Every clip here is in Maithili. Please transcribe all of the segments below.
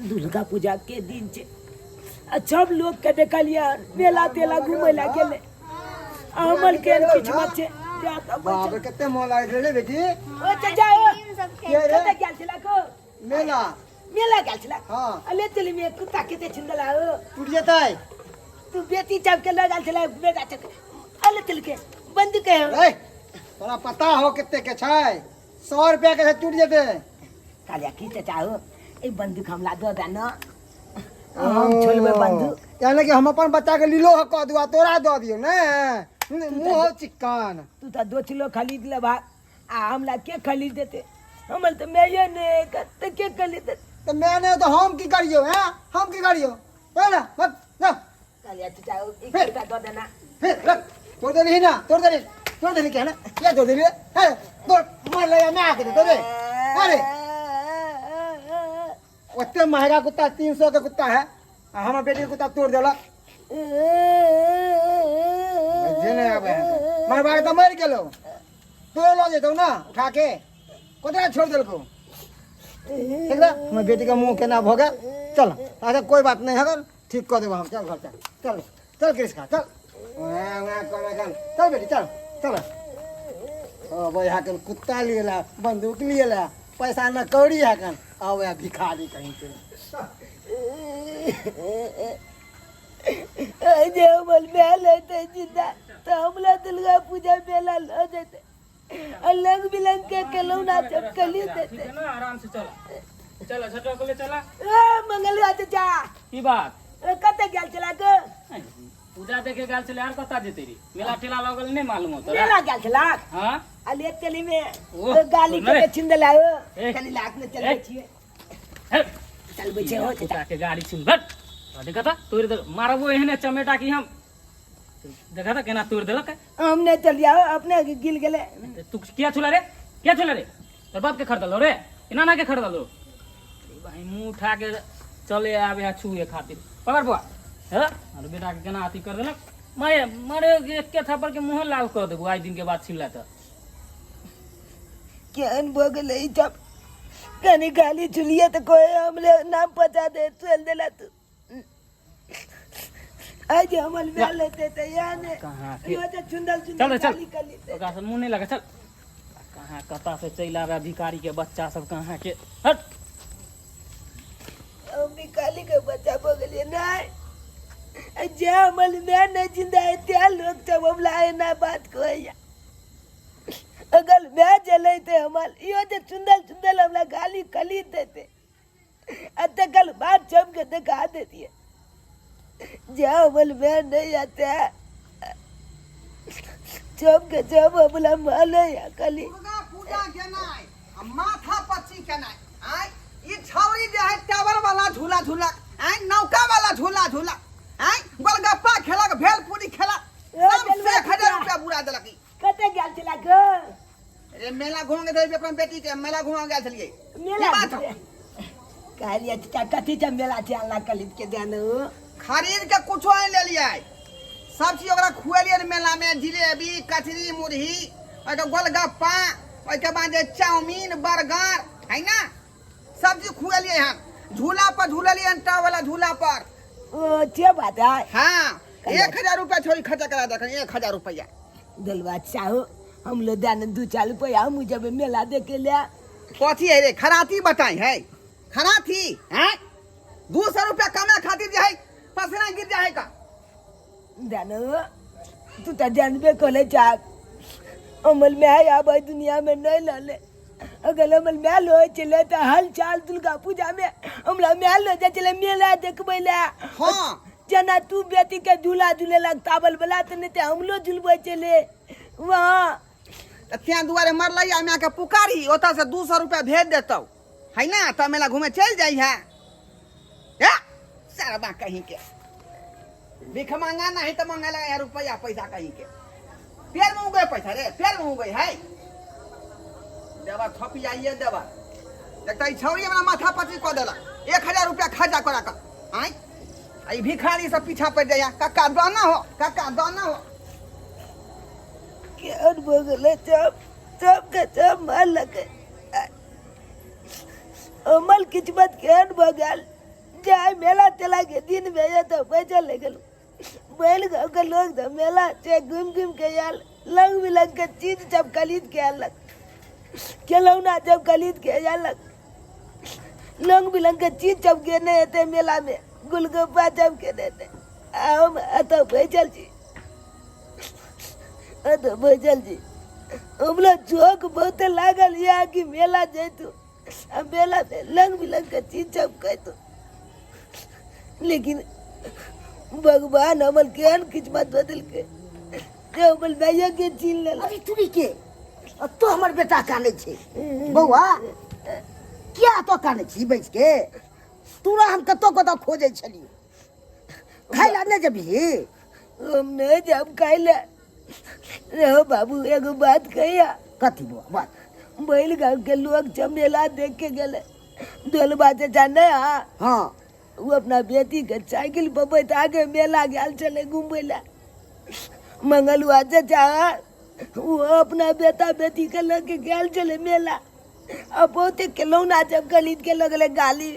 दुर्गा पूजा के दिन छै आ सब लोग के देखलियै मेला तेला घूमै ला गेलै आ हमर के किछु मत छै जा तऽ बाप रे कते मोन लागै रे बेटी ओ चाचा ओ के रे कतऽ गेल छला को मेला मेला गेल छला हाँ अले चली में कुत्ता केते छिंदला ओ टूट जेतै तू बेटी चाप के लऽ गेल छला बेटा चक अले चल के बंद के रे तोरा पता हो कते के छै 100 रुपया के छै टूट जेतै कालिया की चाचा हो ए बंदूक हमला दऽ दे न हम छोड़बै बंदूक यानी कि हम अपन बच्चा के लीलो ह कह दुआ तोरा दऽ दियौ ने मुँह हो चिक्कन तू तऽ दो किलो खरीद लेबा आ हमरा के खरीद देते हमर तऽ माये नहि तऽ के खरीद देते तऽ मैं नहि तऽ हम की करियौ हैं हम की करियौ ए ना मत ना कालिया चाचा एक रुपया दऽ देना फिर रख तोड़ देली ना तोड़ देली तोड़ देली के ना क्या तोड़ देली है तोड़ मार ले मैं आके दे दे अरे ओते महंगा कुत्ता 300 के कुत्ता है आ हमर बेटी के कुत्ता तोड़ देलक जे नहीं आबे है मरबा के तो मर गेलो तो लो जेतौ ना उठा के कोतरा छोड़ देलको ठीक ना हमर बेटी के मुंह केना भऽ गेल चल अच्छा कोई बात नहीं है ठीक कऽ देबो हम चल घर चल चल चल कृष्णा चल वहाँ वहाँ कर चल चल बेटी चल चल अब यहाँ के कुत्ता लिए ला बंदूक लिए ला पैसा न कौड़ी है कन अब यहाँ भिखारी कहीं के जे हमर माय लेते जिंदा तऽ हमरा दुर्गा पूजा मेला लऽ जेतै अलग बिलंग के खेलौना सब कली ठीक देते है ना आराम से चला चला छठवा को ले चला ए मंगलवा चाचा की बात ए, कतऽ गेल छला के पूजा देखे गेल छलै आर कतऽ जेतै रे मेला ठेला लगल नहीं मालूम होतो मेला गेल छला हाँ आ ले चली में ओह, गाली सुन रे। के छिन देला हो ए। कनी लाख में चलबै ए। छियै हे, चलबै छियै हो चाचा कुत्ता के गाड़ी छिन भट देखा था तोड़ दे मारबो एहने चमेटा की हम देखा था केना तोड़ देलक हम नहीं चलिया अपने गिल गेले तू किया छुला रे किया छुला रे तोर बाप के खरीदलो रे इना ना के खरीदलो भाई मुंह उठा के चले आवे है छुए खातिर पकड़ बुआ है अरे बेटा के केना अथी कर देलक मारे मारे के थप्पड़ के मुंह लाल कर देबो आज दिन के बाद छिला त केहन भऽ गेलै ई सब कनी गाली चुलिए तऽ कोई हमरे नाम पचा दे चल देला तू आज हमर माय लेते तऽ या ने कहाँ के यो तऽ चुंदल चुंदल चल रे, चल। गाली कली ओकरा से मुंह नहीं लगा चल कहाँ कता से चलि आवे भिखारी के बच्चा सब कहाँ के हट हम भी काली के बच्चा भऽ गेलियै नहि जे हमर माय नहि जिंदा है त्या लोग सब हमरा एना बात कहैया अगर माय जलेते हमर इहो जे चुंदल चुंदल हमरा गाली कली देते आ तकर बाद सबके देखा देतियै जे हमर माय नहि आते सबके सब हमरा मानै कली दुर्गा पूजा केनाइ आ माथा पच्ची केनाइ आय ई छौरी जे है टावर वाला झूला झूला आय नौका वाला झूला झूला आय गोलगप्पा खेलक भेलपूरी खेलक सब 1000 रुपया बुरा देलक ई। कतऽ गेल छला गो अरे मेला घुमा के देबै अपन बेटी के मेला घुमा गेल छलियै मेला की बात हौ? कहलियै चाचा कथी छै मेला छै अल्लाह कलित के देन खरीद के कुछो आनि लेलियै सब चीज ओकरा खुएलियै रे मेला में जिलेबी कचरी मुरही ओहिके गोलगप्पा ओहिके बाद जे चाउमीन बर्गर है ना सब चीज खुएलियै हन झूला पर झूललियै हन वाला झूला पर ओ जे बात है हाँ 1000 रुपया छोरी खर्चा करा देख 1000 रुपया दलवा चाहो हम लो दान दू चार रुपया हम जब मेला देखे ले कथी है रे खराती बताई है खराती हैं 200 रुपया कमा खातिर जे है पसीना गिर जाए का दानो तू तो जानबे कले चाक अमल में है अब दुनिया में नहीं लले अगर अमल में लो चले तो हल चाल दुर्गा पूजा में हमरा में लो जा चले मेला देखबै ले हाँ जेना तू बेटी के झूला झूले लग ताबल वाला तऽ नहीं तऽ हमलो झूलबै चले वहाँ तऽ तें दुआरे मरलै आ मायके पुकारी ओतऽ से 200 रुपया भेज देतौ है ना तऽ मेला घूमे चलि जाइ है ए सरबा कहीं के भीख मांगा नहीं तो मांगे लगा यार रुपया पैसा कहीं के पेड़ में उगे पैसा रे पेड़ में उगे है देवा थपी आइए देवा देखता ई छौरी हमरा माथा पची कऽ देलक 1000 रुपया खर्चा करा कऽ आँय आ ई भिखारी सब पीछा पड़ि जाइए कक्का दाना हो कक्का दाना हो केहन भऽ गेलै सब सबके सब मारलकै अमल किस्मत केहन भऽ गेल जे मेला तेला के दिन में ये तो बैठल ले गेलू। बैल गाँव के लोग तो मेला से घूम घूम के आयल, रंग बिरंग के चीज सब खरीद के आलक, खिलौना सब खरीद के आलक, रंग बिरंग के चीज सब गेने हेतै मेला में, गोलगप्पा सब केने हेतै। आ हम एतऽ बैठल छी, एतऽ बैठल छी। हमरा शौक बहुते लागल यऽ कि मेला जैतू आ मेला में रंग बिरंग के चीज सब खैतू, लेकिन भगवान हमर केहन किस्मत बदलकै जे हमर माइयो के छीन लेलक। अरे तुरी के तो हमर बेटा कानै छै। बौआ किया तो कानै छी बैस के? तोरा हम कतौ कतौ खोजै छलियौ। खाइ लए नहि जेबही? हम नहि जायब खाइ लए। रे हो बाबू एगो बात कहिया। कथी बौआ बात? बैल गाँव के लोग सब मेला देख के गेलै, ढोलबा चाचा नहि हा? हाँ। ओ अपना बेटी के साइकिल पर बैठा के मेला गेल छलै घूमय लए। मंगलुआ चाचा ओ अपना बेटा बेटी के लऽ के गेल छलै मेला, आ बहुते खिलौना सब खरीद के लऽ गेलै, गाली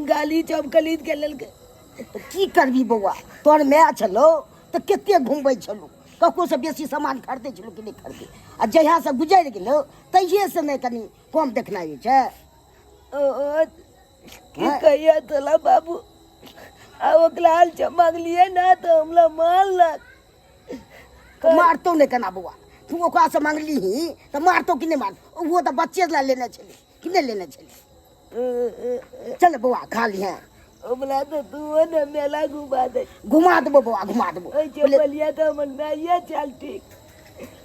गाली सब खरीद के लेलकै। तऽ की करबी बौआ, तोहर माय छलौ तऽ कते घुमबै छलौ, ककरोसँ बेसी सामान खरीदै छलौ कि नहि खरीदै? आ जहियासँ गुजरि गेलौ तहिएसँ नहि कनि कम देखनाइ होइ छै। ओ की कहिया तोला बाबू, आ ओकरा हाल छै मांगलियै ना तऽ हमरा मारलक। तऽ मारतौ नहि केना बौआ? तू ओकरासँ मांगलीही तऽ मारतौ कि नहि मारतौ? ओहो तऽ बच्चे लए लेने छलै कि नहि लेने छलै? चल बौआ खा लिहें। हमरा तऽ तू ने मेला घुमा दे। घुमा देबो बौआ, घुमा देबो। ओहि चपलिया तऽ हमर माइये चल ठीक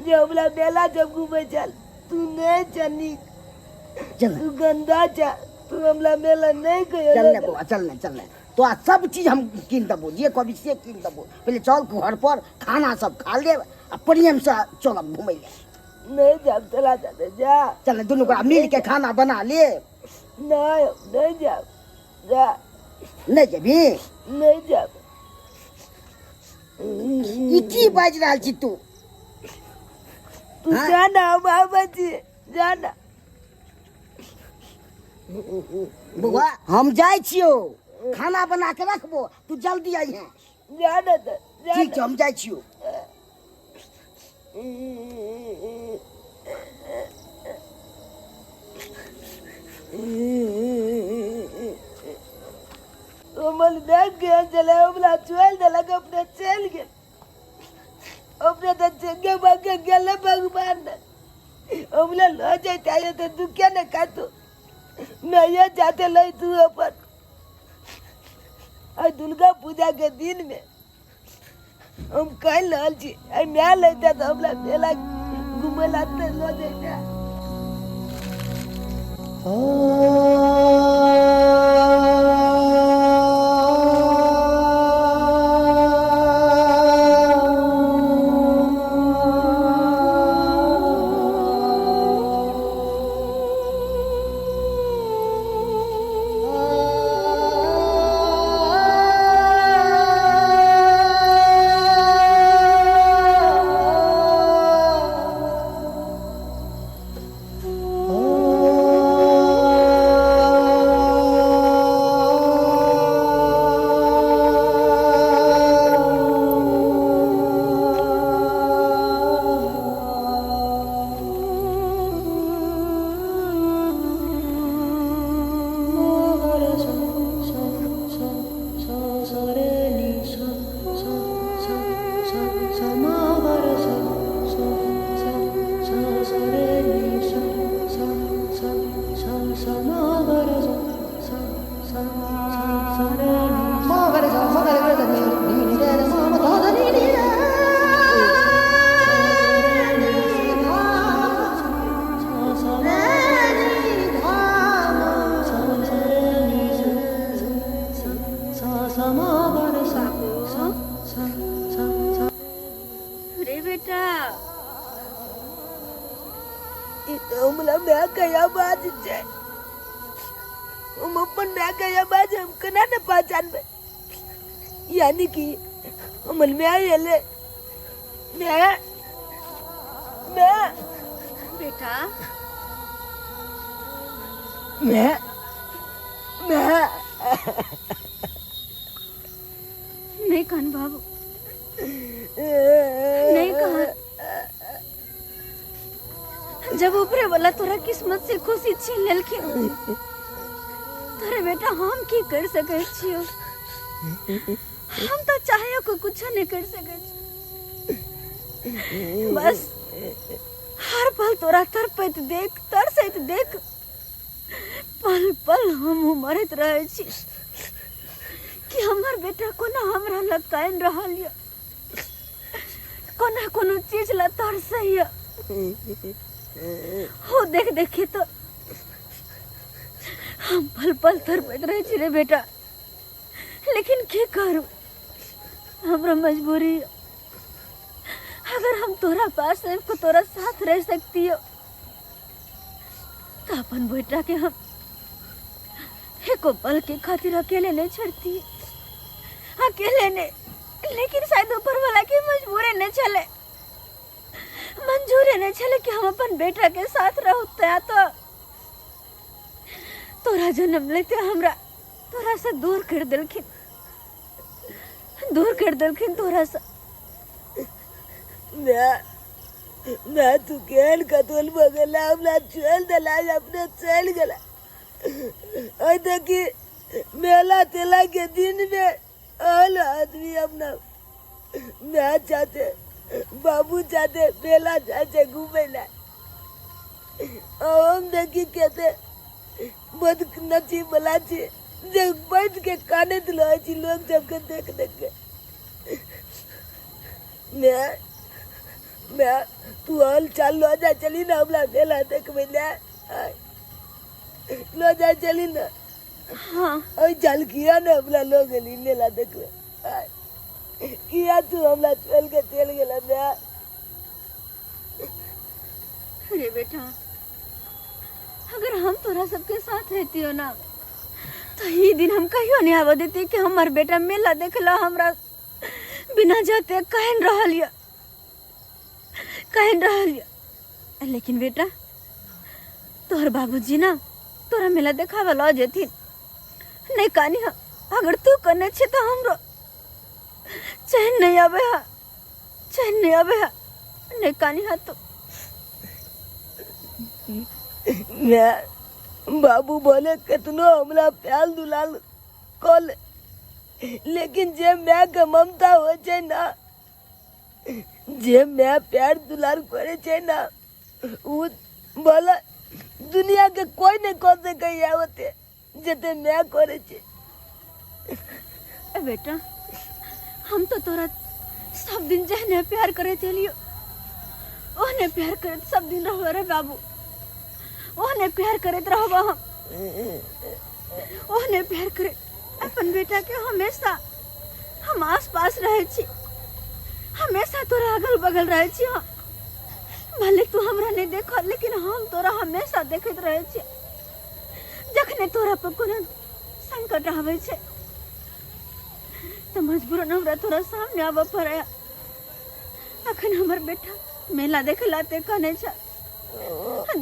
जे हमरा मेला जब घूमे चल, तू नहीं चल नीक, चल तू गंदा चल, तू हमरा मेला नहीं कहियो। चल ने बौआ, चल ने, चल ने, तो आ सब चीज हम कीन देबो, जे कहबी से कीन देबो। पहिले चल घर पर खाना सब खा लेब आ प्रेम से चलब घूमै लए। नहीं जाब, चला जाते जा। चल ने, दुनू गोरा मिल के खाना बना लेब। नहीं, नहीं जाब, जा। नहीं जेबी? नहीं जाब। ई की बाजि रहल छी तू? तू जा ना बाबा जी, जा ना। बौआ हम जाइ छियौ, खाना बना के रखबो, तू जल्दी अइहे। जा ना तऽ, जा। ठीक छै, हम जाइ छियौ। हमर देख गेल छलै, हमरा छोड़ि देलक, अपने चलि गेल। अपने तऽ चंगे बंगे गेलै भगवान ने। हमरा लऽ जैता तऽ दुखे ने खातू, नहिये जाते लै तू अपन। आइ दुर्गा पूजा के दिन में हम कहि रहल छी, आइ माय लैते तऽ हमरा मेला घुमै लए तऽ लऽ जैता। रे बेटा, ई तऽ हमरा माय के आवाज छै। हम अपन माय के आवाज हम केना ने पहचानबै? यानी कि हमर माय एलै। माय, माय। बेटा। माय, माय। किस्मत से खुशी छीन लेलखिन तोरे बेटा हम की कर सकै छियो हम तो चाहे को कुछ नहीं कर सकै छी बस हर पल तोरा तड़पैत देख तरसैत देख पल पल हम मरैत रहै छी कि हमर बेटा कोना हमरा लग कानि रहल यऽ कोना कोनो चीज लए तरसैया हो देख देखे तो हम पल पल तड़पैत रहै छी रे बेटा लेकिन की करू हमरा मजबूरी यऽ। अगर हम तोरा पास आबि कऽ तोरा साथ रह सकती हो तो अपन बेटा के हम एको पल के खातिर अकेले नहीं छोड़ती अकेले नहीं लेकिन शायद ऊपर वाला के मजबूरी नहीं चले मंजूरी नहीं चले कि हम अपन बेटा के साथ रहू तया तो तोरा जन्म लेते हमरा तोरा से दूर कर देलखिन दूर कर देलखिन तोरा से मैं मैं तू केहन कतोल भऽ गेला हमरा छोड़ि देला अपने चलि गेला। ओहि देखी मेला तेला के दिन में आल आदमी अपना माय चाहते बाबू चाहते मेला जाइ छै घूमे ला। हम देखी कहते बद नसीब वाला छी जे बैठ के कानैत रहै छी लोग सबके देख देख के। मैं मैं तू हल चाल लो जा चली ना हमरा मेला देखबै ले लो जा चली ना। हाँ ओहि चल किया ने हमरा लो गेली मेला देखबै किया तू हमरा छोड़ के चलि गेला मैं। अरे बेटा अगर हम तोरा सबके साथ रहती हो ना तो ये दिन हम कहियो नहीं आवा देती कि हमार बेटा मेला देखला हमरा बिना जाते कहन रहल या कहन रहल या। लेकिन बेटा तोहर बाबूजी ना तोरा मेला देखावा ल जेथिन नहीं कानी हा अगर तू कने छे तो हमरो चैन नहीं आवे हा चैन नहीं आवे हा नहीं कानी हा तो मैं बाबू बोले कितनो हमरा प्याल दुलाल कल लेकिन जे my के ममता हो छै ना जे my प्यार दुलार करे छै ना उ बोले दुनिया के कोई नहीं कर सकैया होते जते my करे छै। ए बेटा हम तो तोरा सब दिन जहने प्यार करे लियो ओहने प्यार करत सब दिन रहबो रे बाबू ओहने प्यार करत रहबो हम ओहने प्यार करे अपन बेटा के हमेशा हम आस पास रहे छी हमेशा तोरा अगल बगल रहे छी हम भले तू हमरा नहीं देख लेकिन हम तोरा हमेशा देखैत रहे छी जखने तोरा पर कोनो संकट आवे छै तो मजबूरन हमरा तोरा सामने आबऽ पड़े। अखन हमर बेटा मेला देखला ते कने छै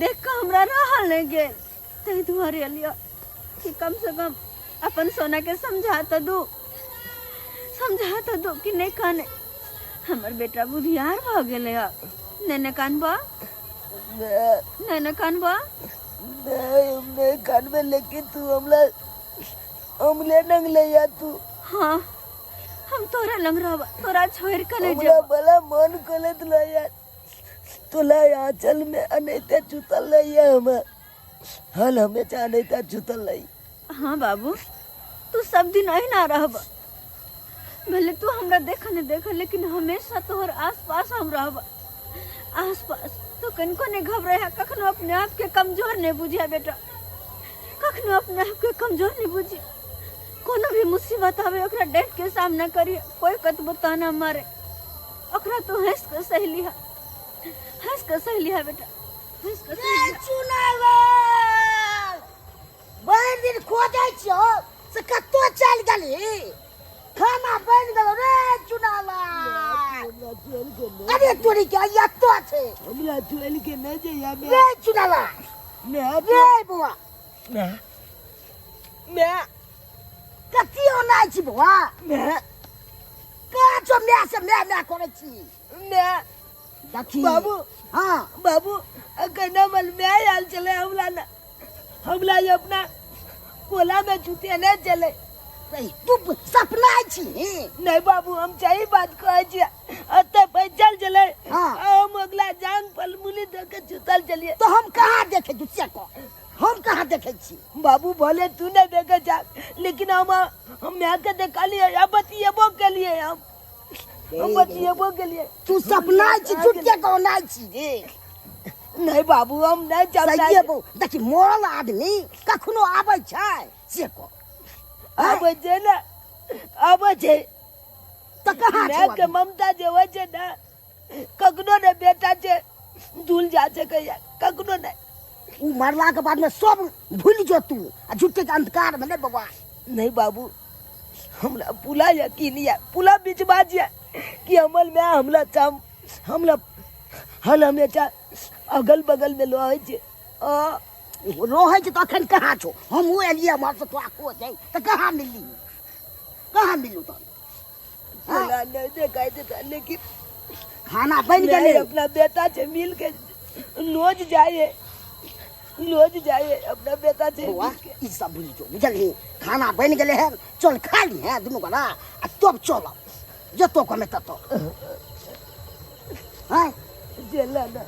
देख कऽ हमरा रहल नहीं गेल ताहि दुआरे एलियो कि कम से कम अपन सोना के समझा तो दू समझा तो दू कि नहीं काने हमर बेटा बुधियार भऽ गेलै अब। नहीं ने कानबा नहीं ने कानबा नहीं हम नहीं कानबे लेकिन तू हमरा हमले नंग ले या तू। हाँ हम तोरा लंग रहब तोरा छोड़ के नहीं हमरा जेब। बड़ा मन कलत ले या तोला आंचल में अनैते चुतल ले या हम हल हमेशा अनैते चुतल ले। हाँ बाबू तू सब दिन अहिना रहब भले तू हमरा देख नहीं देख लेकिन हमेशा तोहर आस पास हम रहब आस पास तो कनको नहीं घबराए है कखनो अपने आप के कमजोर नहीं बुझिया बेटा कखनो अपने आप के कमजोर नहीं बुझिया कोनो भी मुसीबत आवे ओकरा डट के सामना करिए कोई कतबो ताना मारे ओकरा तो हंस के सह लिहा हंस के सह लिहा बेटा हंस के सह लिहा। चुनावल भरि दिन खोजै छियौ से कतौ चलि गेली खाना बनि गेलौ रे चुनावल। अरे तोरी के एतौ छै हमरा चलि के नहि जइया रे चुनावल रे बौआ मैं कथियो नहि छी बौआ मैं कहाँ छौ my से my my करै छी मैं देखी बाबू हाँ बाबू अखन हमर माय आयल छलै हमरा ने हमरा ये अपना कोला में छुते नहीं चले ए, तू सपना छी नहीं बाबू हम सही बात कहै छियै एतऽ बैठल छलै हाँ। आ हम अगला जांग पर मुली दऽ के सुतल छलियै तो हम कहाँ देखे छी से कह हम कहाँ देखे छी बाबू भले तू नहीं देखे जा लेकिन हम माय के देखलियै आ बतियेबो केलियै हम हम बतियेबो केलियै तू सपना छी झूठ के कहना छी रे नहीं बाबू हम नहीं सही सपना बौ देखी मरल आदमी कखनो आबै छै से कह आबै छै ने आबै छै तऽ कहाँ माय छौ के ममता जे होइ छै ने कखनो ने बेटा छै झूल जा सकैया कखनो नहि ओ मरला के बाद में सब भूल जो तू आ झूठे के अंधकार में नहीं बबुआ नहीं बाबू हमरा पूरा यकीन यऽ पूरा विश्वास यऽ कि हमर माय हमरा चाम हमरा हल हमेशा अगल बगल में रहै छै आ रहै छै तऽ अखन कहाँ छौ हमहूँ एलियै एम्हर से तोरा खोजै तऽ कहाँ मिलली कहाँ मिलू तऽ तोरा नहीं देखाई देता लेकिन खाना बनि मैं गेलै अपना बेटा से मिल के रोज जाए रोज जाए अपना बेटा से बौआ मिल के ई सब बुझि जो बुझलही खाना बनि गेलै हन चल खा ली हैं दुनू गोरा आ तब चलब जतो कमे ततो हैं जेला ना।